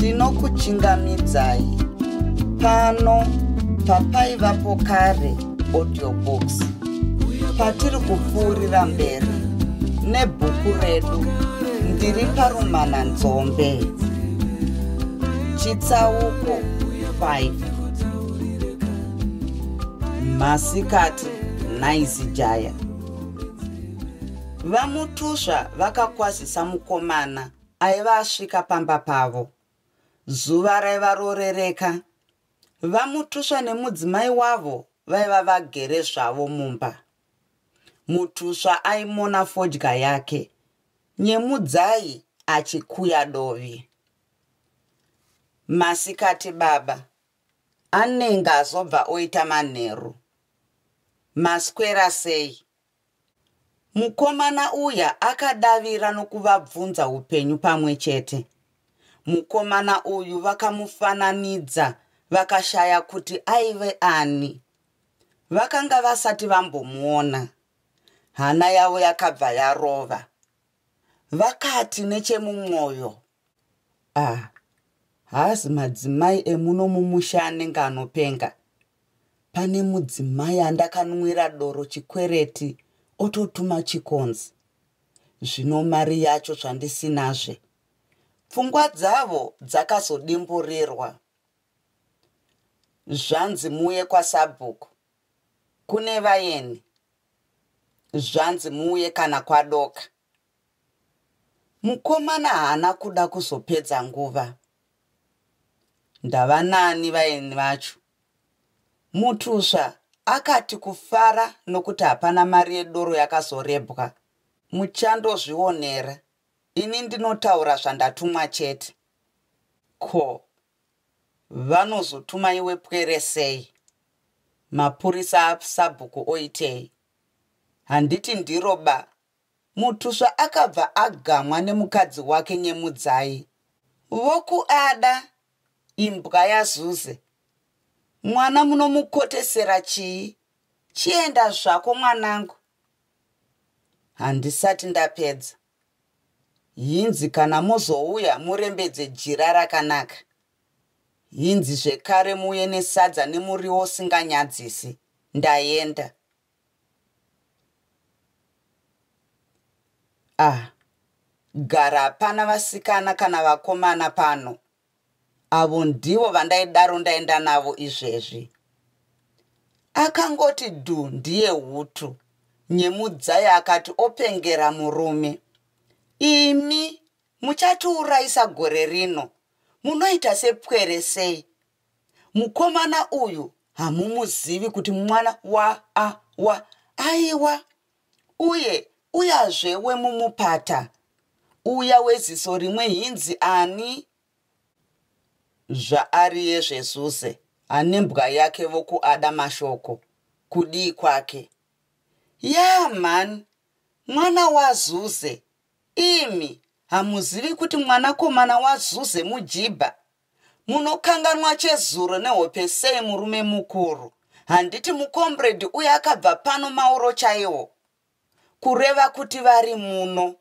Ndinokuchingamidzai pano papaivapo kare audiobooks patiri kupfuurira mberi nebhuku redu Ndiri parumana nzombe chitsauko 5. Masikati naizi jaya. VaMutusva vakakwazisa mukomana aiva asvika pamba pavo. Zuva raiva rorereka. VaMutusva nemudzimai wavo vaiva vagere zvavo mumba. Mutusva aimona fodya yake, Nyemudzai achikuya dovi. Masikati baba, anenge azobva oita manheru. Maswera sei? Mukomana uya akadavira nokuvabvunza upenyu pamwe chete. Mukomana uyu vakamufananidza vakashaya kuti aive ani. Vakanga vasati vambomuona. Hana yavo yakabva yarova. Vakati nechemumwoyo, Ah, haazi madzimai emuno mumusha anenge anopenga. Pane mudzimai andakanwira doro chikwereti ototuma chikonzi. Zvino mari yacho zvandisinazve. Pfungwa dzavo dzakazodimburirwa. Zvanzi muuye kwasabhuku. Kune vayeni. Zvanzi muuye kana kwadoka. Mukomana haana kuda kuzopedza nguva. Ndavanaani vaeni vacho? Mutusva akati kufara nokuti hapana mari yedoro yakazorebwa. Muchandozvionera. Ini ndinotaura zvandatumwa chete. Ko, vanozotuma iwe pwere sei? Mapurisa asabhuku oitei? Handiti ndiro ba Mutusva akabva agamwa nemukadzi wake Nyemudzai. Vokuada, imbwa yaZuze. Mwana munomukotesera chii? Chienda zvako mwanangu. Handisati ndapedza. Hinzi kana mozouya murembedze jira rakanaka. Hinzi zvekare muuye nesadza nemuriwo usinganyadzisi. Ndaenda. Ah, gara hapana vasikana kana vakomana pano. Avo ndivo vandaidaro ndaenda navo izvezvi. Akangoti dhu ndiye hutu. Nyemudzai akati opengera murume. Imi muchatiurayisa gore rino. Munoita sepwere sei? Mukomana uyu hamumuzivi kuti mwana wa a wa aiwa uye uyazve wemumupata uya weziso rimwe hinzi ani zvaariye zvezuze ane mbwa yake vokuada mashoko kudii kwake yaa mhani mwana wazuze imi hamuzivi kuti mwanakomana wazuze mujibha Munokanganwa chezuro nehope sei murume mukuru? Handiti mukomredi uya akabva pano mauro chaiwo? Kureva kuti vari muno.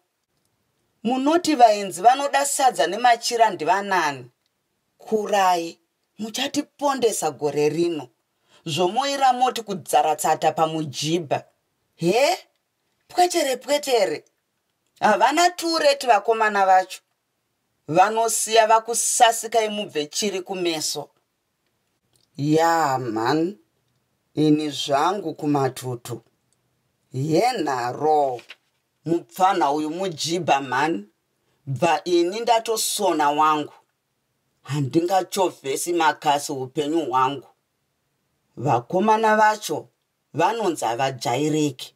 Munoti vaenzi vanoda sadza nemachira ndivanani? Kurai, muchatipondesa gore rino. Zvomoira moti kudzaratsata pamujibha. He? Pwetere pwetere. Havana tureti vakomana vacho. Vanosiya vakusasikai mubve chiri kumeso. Yaa mhan ini zvangu kumatutu. Yenharoo mupfanha uyu mujibha mhani bva ini ndatosona wangu. Handingachovhesi makasi upenyu hwangu. Vakomana vacho vanonzi havajairiki.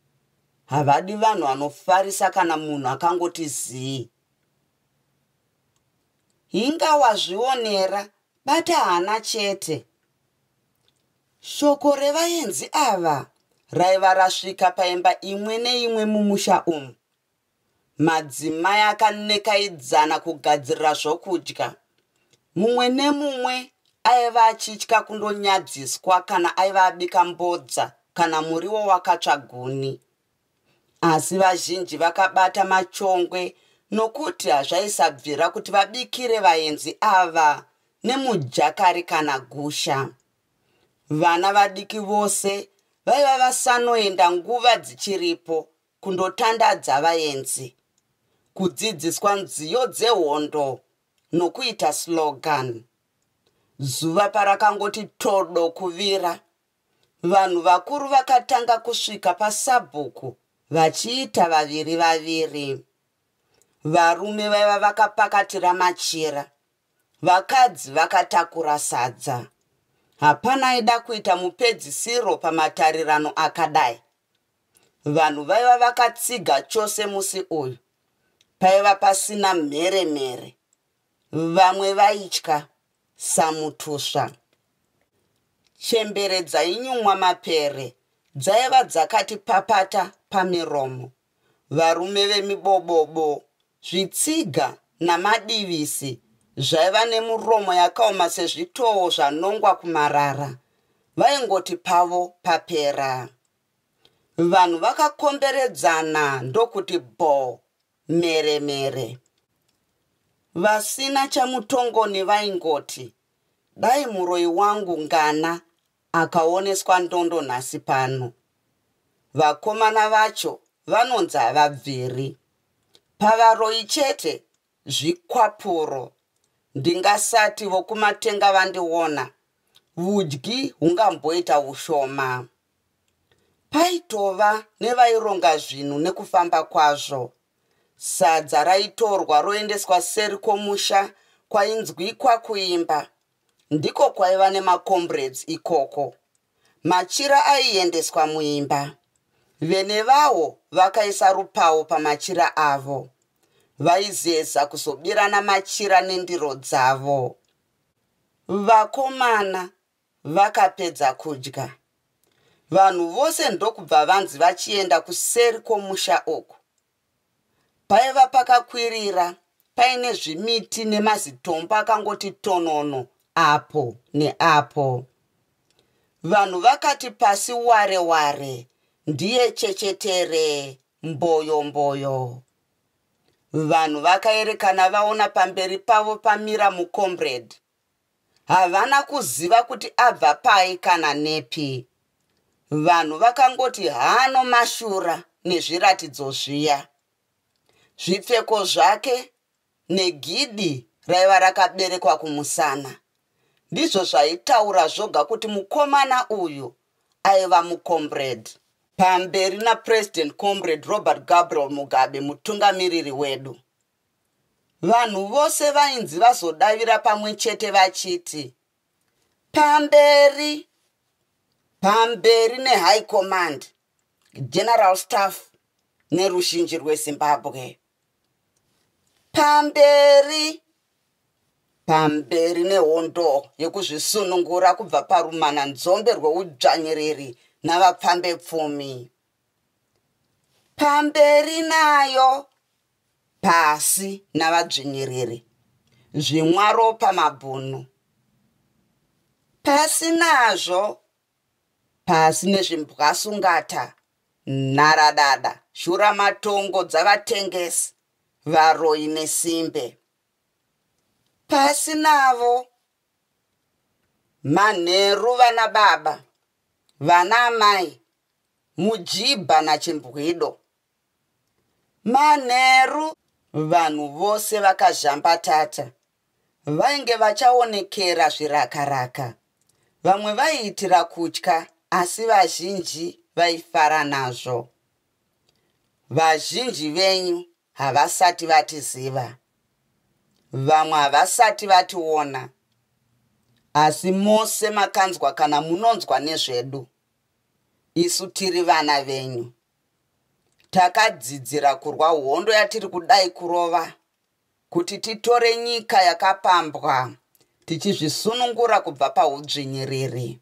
Havadi vanhu vanofarisa kana munhu akangoti zii. Hinga wazvionera, bata hana chete. Shoko revaenzi ava raiva rasvika paimba imwe neimwe mumusha umu. Madzimai akanekaidzana kugadzirira zvokudya. Mumwe nemumwe aiva achitya kundonyadziswa kana aiva abika mbodza kana muriwo wakatsva guni. Asi vazhinji vakabata machongwe nokuti hazvaisabvira kuti vabikire vaenzi ava nemujakari kana gusha. Vana vadiki vose vaiva vasanoenda nguva dzichiripo kundotandadza vaenzi, kudzidziswa nziyo dzehondo nokuita slogan. Zuva parakangoti todo kuvira, vanhu vakuru vakatanga kusvika pasabhuku vachiita vaviri vaviri. Varume vaiva vakapakatira machira, vakadzi vakatakura sadza. Hapana aida kuita mupedzisiro pamatarirano akadai. Vanhu vaiva vakatsiga chose musi uyu. Paiva pasina mhere mhere. Vamwe vaitya saMutusva. Chembere dzainyumwa mapere dzaiva dzakati papata pamiromo. Varume vemibobobo, zvitsiga namadivisi zvaiva nemuromo yakaoma sezvitowo zvanongwa kumarara vaingoti pavo papera. Vanhu vakakomberedzana ndokuti bho mhere mhere. Vasina chamutongoni vaingoti dai muroyi wangu ngana akaoneswa ndondo nhasi pano. Vakomana vacho vanonzi havabviri. Pavaroyi chete zvikwapuro. Ndingasati vokumatenga vandiona, vudyi hungamboita ushoma. Paitova nevaironga zvinhu nekufamba kwazvo. Sadza raitorwa roendeswa seri kwomusha kwainzwikwa kuimba. Ndiko kwaiva nemacomrades ikoko. Machira aiendeswa muimba. Vene vawo vakaisa rupawo pamachira avo. Vaizeza kuzobirana machira nendiro dzavo. Vakomana vakapedza kudya. Vanhu vose ndokubva vanzi vachienda kuseri kwomusha uku. Paiva pakakwirira paine zvimiti nemazitombo akangoti tonono apo neapo. Vanhu vakati pasi ware ware ndiye chechetere mboyo mboyo. Vanhu vakaerekana vaona pamberi pavo pamira mucomrade. Havana kuziva kuti abva pai kana nepi. Vanhu vakangoti haano mashura nezviratidzo zviya. Zvipfeko zvake negidi raiva rakaberekwa kumusana ndizvo zvaitaura zvoga kuti mukomana uyu aiva mucomrade. Pamberi naPresident Comrade Robert Gabriel Mugabe mutungamiriri wedu. Vanhu vose vainzi vazodavira pamwe chete vachiti pamberi pamberi nehigh command, general staff neruzhinji rweZimbabwe. Pamberi pamberi nehondo yekuzvisunungura kubva parumananzombe rweudzvanyiriri navapfambepfumi. Pamberi nayo pasi navadzvinyiriri, zvimwaropa mabhunu. Pasi nazvo, pasi nezvimbwasungata, nharadada, shuramatongo dzavatengesi, varoyi nesimbe. Pasi navo, manheru vana baba, vana amai, mujibha nachimbwido. Manheru vanhu vose vakazhambatata. Vainge vachaonekera zvirakaraka. Vamwe vaiitira kutya asi vazhinji vaifara nazvo. Vazhinji venyu havasati vatiziva. Vamwe havasati vationa. Asi mose makanzwa kana munonzwa nezvedu. Isu tiri vana venyu. Takadzidzira kurwa hondo yatiri kudai kurova kuti titore nyika yakapambwa tichizvisunungura kubva paudzvinyiriri.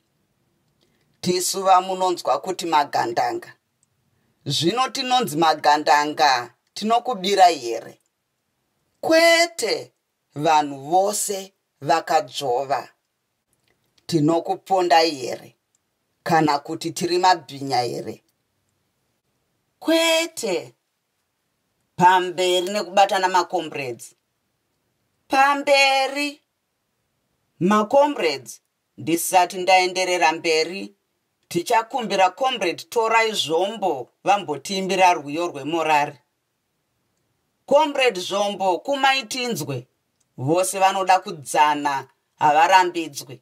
Tisu vamunonzwa kuti magandanga. Zvino tinonzi magandanga tinokubirai here? Kwete, vanhu vose vakadzvova. Tinokupondai here? Kana kuti tiri mabhinya here? Kwete. Pamberi nekubatana macomrades. Pamberi! Macomrades, ndisati ndaenderera mberi, tichakumbira Comrade Torai Zvombo vambotiimbira rwiyo rwemorari. Comrade Zvombo, kumai tinzwe. Vose vanoda kudzana havarambidzwe.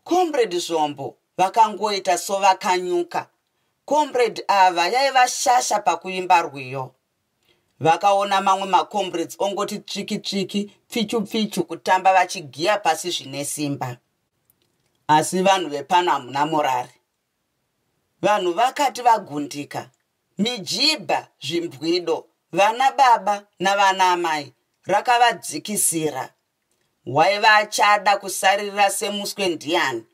Comrade Zvombo vakangoita sovakanyuka. Comrade ava yaiva shasha pakuimba rwiyo. Vakaona mamwe macomrades ongoti tsviki tsviki, pfichu pfichu kutamba vachigiya pasi zvine simba. Asi vanhu vepano hamuna morari. Vanhu vakati vagundika, mijibha, zvimbwido, vana baba navana amai rakavadzikisira. Waiva achada kusaririra semuswe ndiani?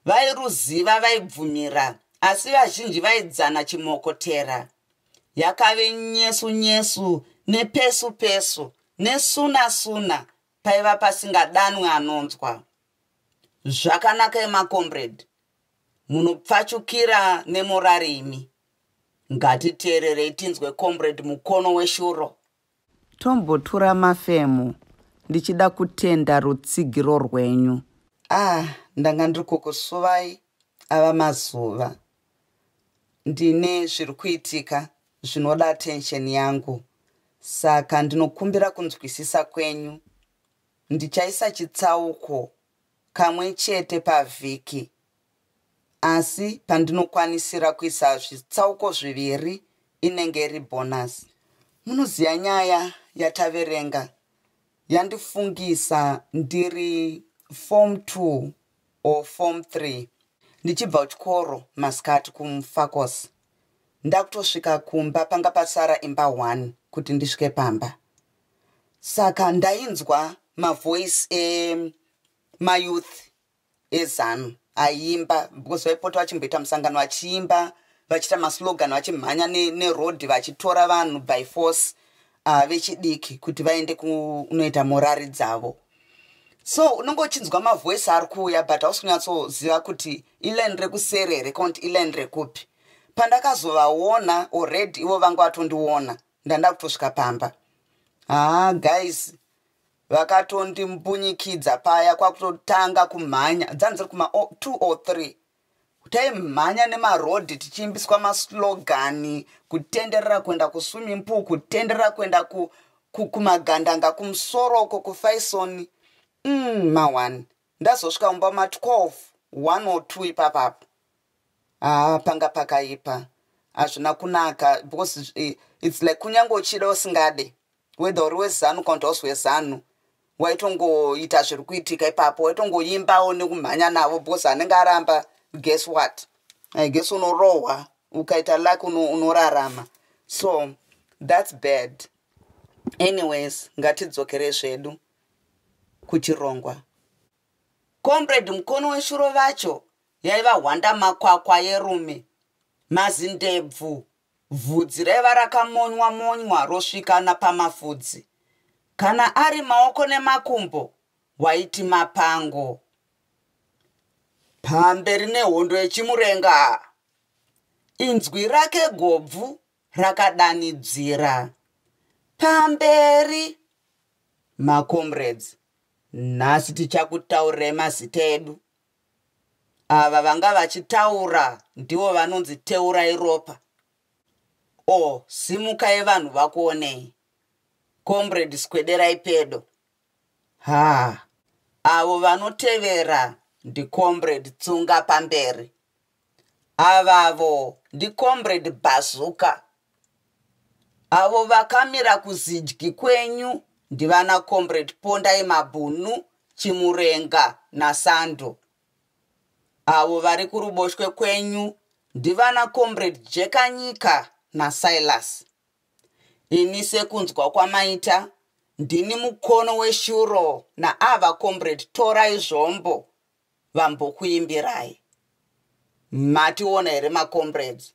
Vairuziva vaibvumira asi vazhinji vaidzana chimokotera. Yakave nyesu nyesu nepesu pesu nesuna suna paiva pasingadanwi anonzwa. Zvakanakai macomrade, munopfachukira nemorari imi. Ngatiteererei tinzwe Comrade Mukono weshuro. Tombotura mafemo ndichida kutenda rutsigiro rwenyu. Ah, ndanga ndiri kukusuvai ava mazuva. Ndine zviri kuitika zvinoda attention yangu. Saka ndinokumbira kunzwisisa kwenyu. Ndichaisa chitsauko kamwe chete pavhiki asi pandinokwanisira kuisa zvitsauko zviviri inenge iri bonus. Munoziva nyaya yataverenga yandifungisa ndiri form 2 or form 3 ndichibva kuchikoro masikati kuMufakose ndakutosvika kumba panga pasara imba 1 kuti ndisvike pamba saka ndainzwa mavoice emayouth eZANU aiimba because vaipota vachimboita musangano vachiimba vachiita maslogan vachimhanya nerodhi vachitora vanhu by force vechidiki kuti vaende kunoita morari dzavo. So unonge uchinzwa mavoice ari kuuya but hausi kunyatsoziva kuti iline rekuseri here kana kuti iline rekupi. Pandakazovaona already ivo vanga vatondiona ndanda kutosvika pamba. Haa guys, vakatondimbunyikidza paya kwakutotanga kumhanya dzanzi dziri kuma 2 or 3 taimhanya nemarodhi tichiimbiswa maslogani kutenderera kuenda kuswimming pool, kutenderera kuenda kumagandanga kumusoro uko kuFaisoni ma1 ndazosvika mumba ma12 1 or 2 ipapapo. Haa, panga pakaipa, hazvina kunaka because it's like kunyange uchida usingade, whether uri weZANU kana kuti hausi weZANU, waitongoita zviri kuitika ipapo, waitongoimbawo nekumhanya navo because anenge aramba, guess what, I guess unorohwa, ukaita luck unorarama. So that's bad. Anyways, ngatidzokere zvedu kuchirongwa. Comrade Mukono weshuro vacho yaiva hwanda makwakwa yerume, mazindebvu, vhudzi raiva rakamonywa monywa rosvika napamafudzi. Kana ari maoko nemakumbo waiti mapango. Pamberi nehondo yechimurenga! Inzwi rake gobvu rakadanidzira. Pamberi! Macomrades, nhasi tichakutaurirai mazita edu. Ava vanga vachitaura ndivo vanonzi Teurai Ropa. O, simukai vanhu vakuonei. Comrade, swederai pedo. Ha, avo vanotevera ndicomrade Tsunga pamberi. Avavo ndicomrade Bazuka. Avo vakamira kuzidyi kwenyu ndivana Comrade Pondai Mabhunu, Chimurenga naSando. Avo vari kuruboshwe kwenyu ndivana Comrade Jekanyika naSilas. Ini sekunzwa kwamaita ndini Mukono weshuro naava Comrade Torai Zvombo vambokuimbirai. Mationa here macomrades?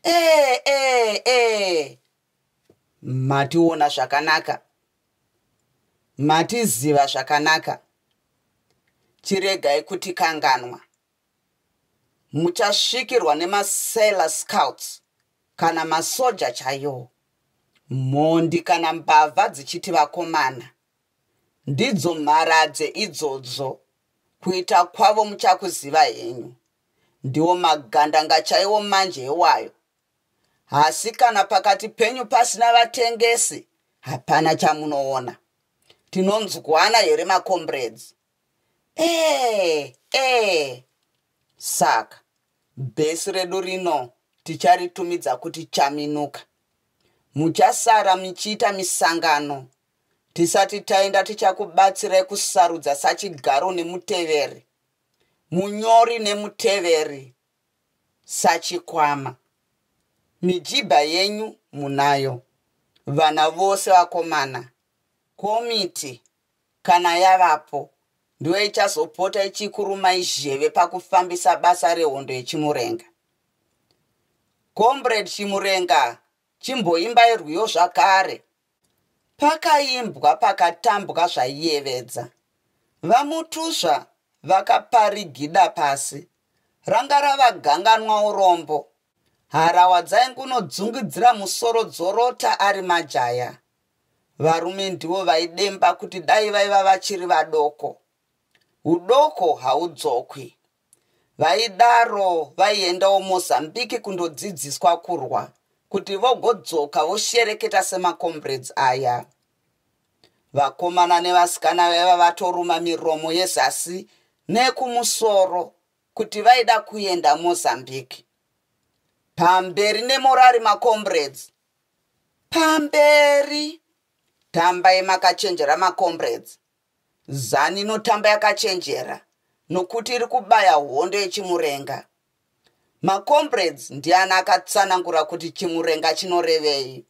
Ee ee ee, mationa zvakanaka, matiziva zvakanaka. Chiregai kutikanganwa. Muchasvikirwa nemasailor scouts kana masoja chaiwo. Mhondi kana mbavha dzichiti vakomana. Ndidzo mharadze idzodzo. Kuita kwavo muchakuziva henyu. Ndiwo magandanga chaiwo manje iwayo. Asi kana pakati penyu pasina vatengesi, hapana chamunoona. Tinonzwana here macomrades? Ee, ee. Saka, bhesi redu rino ticharitumidza kuti Chaminuka. Muchasara muchiita misangano. Tisati taenda tichakubatsirai kusarudza sachigaro nemuteveri. Munyori nemuteveri. Sachikwama. Mijibha yenyu munayo. Vana vose vakomana. Komiti kana yavapo ndiyo ichazopota ichikurumai zheve pakufambisa basa rehondo yeChimurenga. Comrade Chimurenga, chimboimbai rwiyo zvakare. Pakaimbwa pakatambwa zvaiyevedza. VaMutusva vakaparigida pasi. Ranga rava ganganwa urombo. Harahwa dzaingunodzungidzira musoro dzorota ari majaya. Varume ndivo vaidemba kuti dai vaiva vachiri vadoko. Udoko haudzokwi. Vaidaro vaiendawo Mozambique kundodzidziswa kurwa kuti vogodzoka voshereketa semacomrades aya. Vakomana nevasikana vaiva vatoruma miromo yezasi nekumusoro kuti vaida kuenda Mozambique. Pamberi nemorari macomrades. Pamberi! Tambai makachenjera macomrades. Zanu inotamba yakachenjera nokuti iri kubaya hondo yechimurenga. Macomrades ndiani akatsanangura kuti chimurenga chinorevei?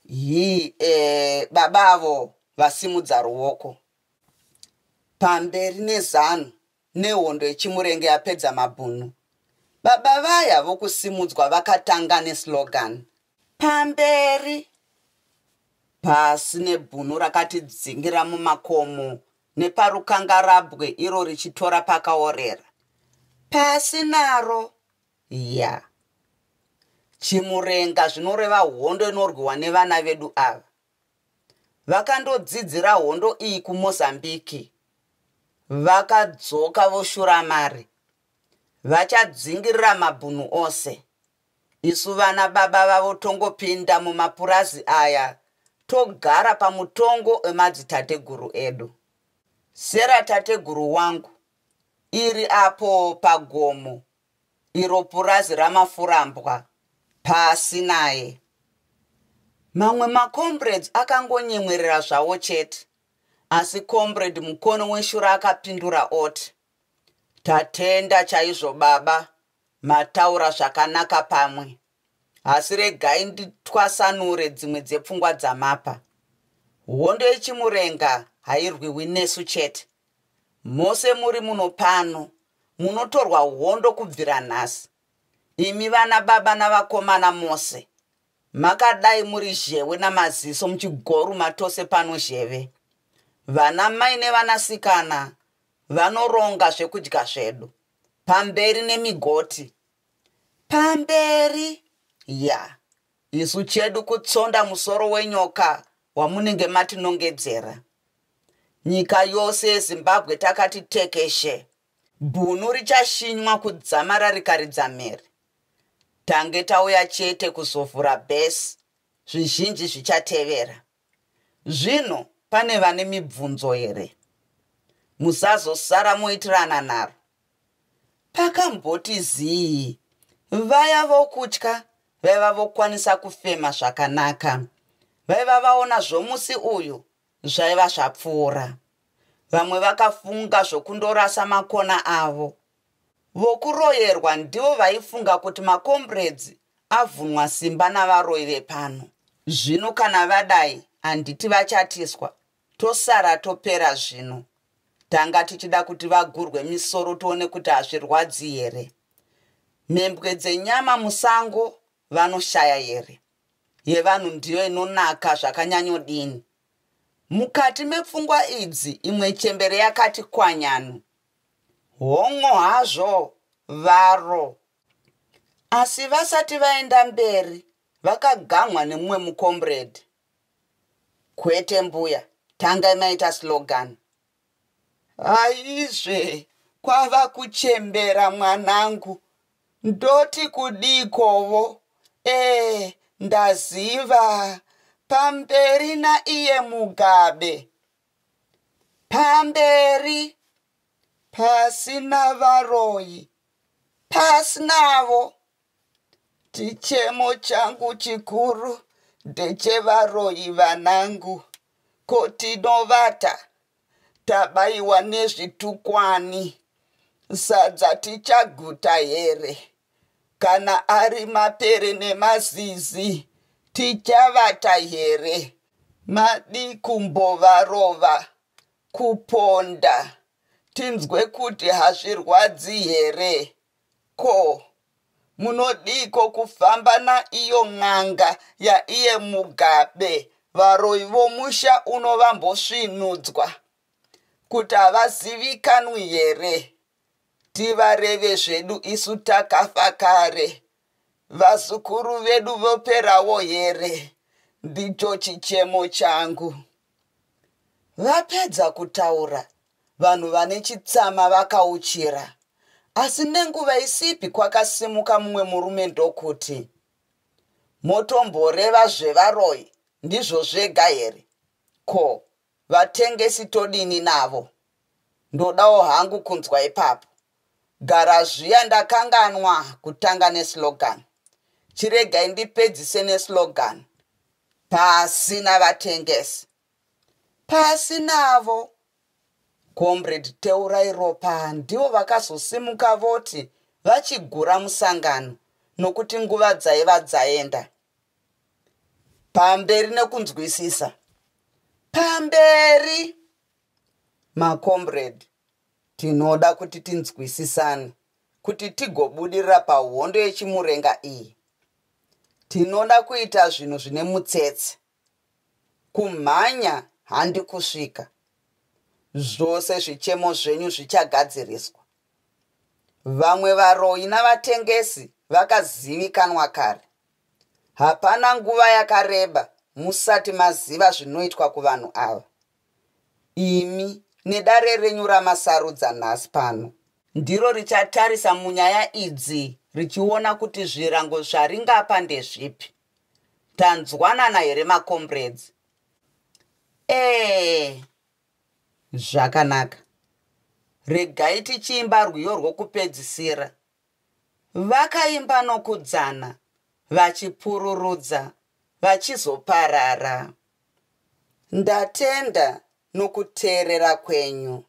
Hii eh, baba avo vasimudza ruoko. Pamberi neZanu nehondo yechimurenga yapedza mabhunu. Baba vaya vokusimudzwa vakatanga neslogan. Pamberi! Pasi nebhunu rakatidzingira mumakomo neparukangarabwe iro richitora pakaorera. Pasi naro! Ya. Chimurenga zvinoreva hondo inorwiwa nevana vedu ava. Vakandodzidzira hondo iyi kuMozambique. Vakadzoka voshura mari. Vachadzingirira mabhunu ose. Isu vana baba vavo tongopinda mumapurazi aya togara pamutongo emadzitateguru edu. Seratateguru wangu iri apo pagomo iro purazi raMafurambwa pasi naye. Mamwe macomrades akangonyemwerera zvawo chete asi comrade Mukono weshura akapindura oti, Tatenda chaizvo baba, mataura zvakanaka pamwe. Asi regai nditwasanure dzimwe dzepfungwa dzamapa. Hondo yeChimurenga hairwiwi nesu chete. Mose muri muno pano munotorwa hondo kubvira nhasi. Imi vana baba navakomana mose makadai muri zhewe namaziso muchigoruma tose pano zheve. Vana mai nevanasikana vanoronga zvekudya zvedu. Pamberi nemigoti. Pamberi! Ya, isu chedu kutsonda musoro wenyoka wamunenge matinongedzera. Nyika yose yeZimbabwe takati tekeshe. Bhunu richashinywa kudzamara rikaridza mhere. Tange tauya chete kuzovhura bhesi, zvizhinji zvichatevera. Zvino pane vane mibvunzo here? Musazosara moitirana nharo. Pakamboti zii, vaya vokutya vaiva vokwanisa kufema zvakanaka. Vaiva vaona zvomusi uyu zvaiva zvapfuura. Vamwe vakafunga zvokundorasa makona avo. Vokuroyerwa ndivo vaifunga kuti makomburedzi avhunwa simba navaroyi vepano. Zvino kana vadai handiti vachatiswa, tosara topera zvino. Tanga tichida kuti vagurwe misoro tione kuti hazvirwadzi here. Mhembwe dzenyama musango vanoshaya here? Yevanhu ndiyo inonaka zvakanyanyodini? Mukati mepfungwa idzi imwe chembere yakati kwanyanu. Hon'o hazvo varo. Asi vasati vaenda mberi Vakagamwa nemumwe mukomrade. Kwete mbuya, tangai maita slogan. Aizve, kwava kuchembera mwanangu. Ndoti kudiikovo? Eh, ndaziva. Pamberi naiye Mugabe. Pamberi. Pasi navaroyi. Pasi navo. Chichemo changu chikuru ndechevaroyi vanangu. Ko tinovata tabaiwa nezvitukwani. Sadza tichaguta here? Kana ari mapere nemazizi tichavata here? Madii kumbovarova kuponda tinzwe kuti hazvirwadzi here? Ko munodiiko kufamba naiyo n'anga yaiye Mugabe varoyi vomusha uno vambosvinudzwa kuti havazivikanwi here? Tivareve zvedu isu takafa kare. Vazukuru vedu voperawo here? Ndicho chichemo changu. Vapedza kutaura, vanhu vane chitsama vakauchira. Asi nenguva isipi kwakasimuka mumwe murume ndokuti, Motomboreva zvevaroyi ndizvo zvega here? Ko, vatengesi todini navo? Ndodawo hangu kunzwa ipapo. Gara zviya ndakanganwa kutanga neslogan. Chiregai ndipedzise neslogan. Pasi navatengesi. Pasi navo. Comrade Teurai Ropa ndivo vakazosimuka voti vachigura musangano nokuti nguva dzaiva dzaenda. Pamberi nekunzwisisa. Pamberi! Macomrade, tinoda kuti tinzwisisane kuti tigobudirira pahondo yechimurenga iyi. Tinoda kuita zvinhu zvine mutsetse. Kumhanya handi kusvika. Zvose zvichemo zvenyu zvichagadziriswa. Vamwe varoyi navatengesi vakazivikanwa kare. Hapana nguva yakareba musati maziva zvinoitwa kuvanhu ava. Imi nedare renyu ramasarudza nhasi pano. Ndiro richatarisa munyaya idzi richiona kuti zvirango zvaringapa ndezvipi. Tanzwanana here macomrades? Ee, zvakanaka. Regai tichiimba rwiyo rwokupedzisira. Vakaimba nokudzana, vachipururudza, vachizoparara. Ndatenda nokuteerera kwenyu.